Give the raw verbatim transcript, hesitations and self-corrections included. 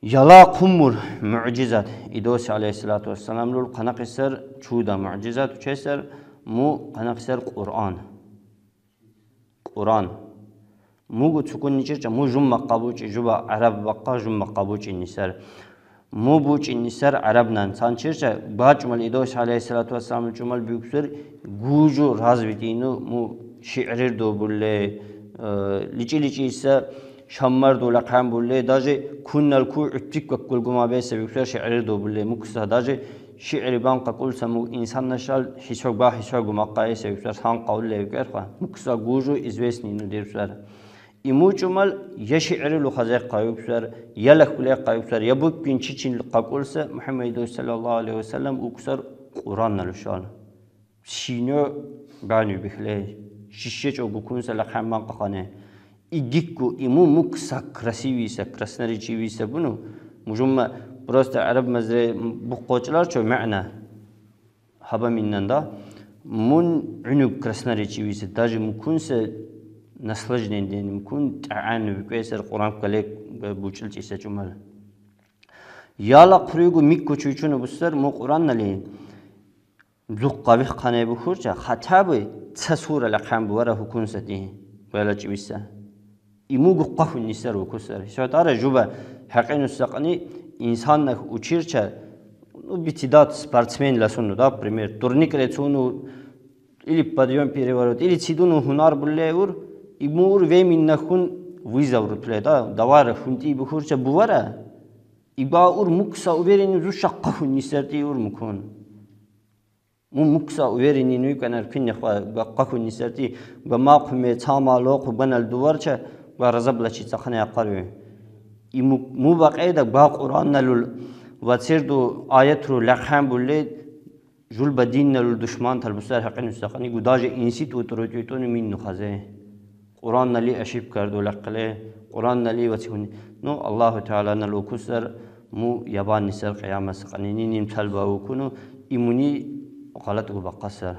Яла къумур муъжизат. Идос алейхиссалату вассаламлу къанахи сар чудо, муъжизат учесар, му къанахи сар Къуран. Къуран. Му гу цукун ничирча, му жумма къабучи, жуба араб бакъа жумма къабучи нисар. Му бучи нисар араб нан цанчирча, бачмал Идос алейхиссалату вассалам чумал бюксер гужу развитину му шиърир добулле, э, личи-личи иса шаммар дола къам булле, даже куннал ку уттик ка кулгума бесе бюксер шиърир добулле, му кса даже шиъри бан къакъулса му инсан нашал хисо ба хисо гума къайса бюксер сан къаулле бюксер ха. Му кса гужу известнину дирсер. И му чумал я шиърилу хазе къаюксер, я лахуле къаюксер, я буккин чичин къакъулса Мухаммад саллаллаху алейхи ва саллам уксер Къураннал ушал. Сино баню бихле, шише чо гукунса лахаман къахане. И гикку, и му мукса красивиса, красноречивиса буну. Мужумма просто араб мазре букъочлар чо маъна. Хаба миннанда, мун унук красноречивиса, даже мукунса наслаждение дени, мукун таъан бюкесер Къуран калек бучил чиса чумал. Яла къуругу микку чучуну бусар му Къураннали зукъ къавих къане бухурча, хотя бы ца сура лакъан бувара хукунса ти, вела чивиса. И му гукъа хуннисар укусар. Хисо тара жуба хакъину сакъни инсаннах учирча, ну, битидат спортсмен ласуну, да, пример, турник рецуну, или подъём, переворот, или цидуну хунар булле ур, и му ур веминнахун вызов рутле, да, давара хунти бухурча бувара, и ба ур мукса уверени зу шакъа хуннисар ти ур мукун. Му мукса уверени нуй канар куьннех ва гакъа хуннисар ти, ва махуме цама лоху банал дуварча, ва разаблачи цахане акъарви. И му, му бакъеда ва Къуранналул, ва церду аятру лакъан булле, жул ба динналул душмантал бусар хакъину сакъани гу даже инсит утру тюйтуни минну хазе. Къураннали ошибкар дулакъле, Къураннали вацихуни. Ну, Аллаху Тааланал укусар, му ябаннисар къиямат сакъани ниним талба укуну, и муни гъалат гу бакъасар.